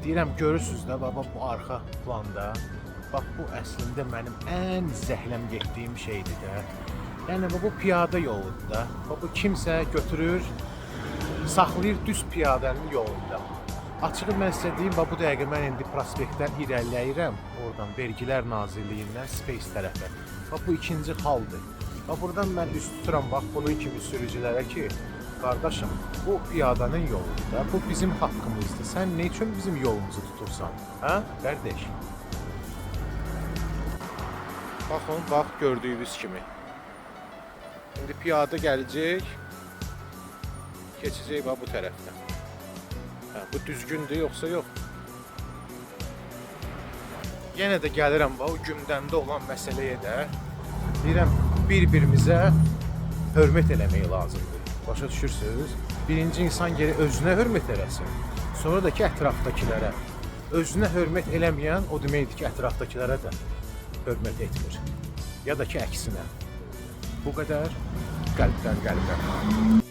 Deyirəm, görürsüz də baba bu arxa planda. Bax bu əslində mənim ən zəhləm getdiyim şeydir də. Yəni bu piyada yoludur da. Bax bu kimsə götürür, saxlayır düz piyadanın yolunda. Açığı mən sizə deyim, bax bu dəqiqə mən indi prospektdən irəliləyirəm, oradan Vergilər Nazirliyindən Space tərəfə. Bax bu ikinci haldır. Bax buradan mən üst tuturam bax bunun kimi sürücülərə ki, qardaşım, bu piyadanın yoludur da, bu bizim haqqımızdır. Sən nə üçün bizim yolumuzu tutursan, hə, qardaş? Baxın, bax gördüyünüz kimi. İndi piyada gələcək, keçəcək bax bu tərəfdən. Hə, bu düzgündür yoxsa yox? Yenə də gəlirəm bax o gündəmdə olan məsələyə də. Deyirəm bir-birimizə hörmət eləmək lazımdır. Başa düşürsüz? Birinci insan geri özünə hörmət eləsin. Sonra da ki ətrafdakılara. Özünə hörmət eləməyən o deməkdir ki, ətrafdakılara da hörmət etmir. Ya da ki əksinə. Bu qədər qəlbdən qəlbə.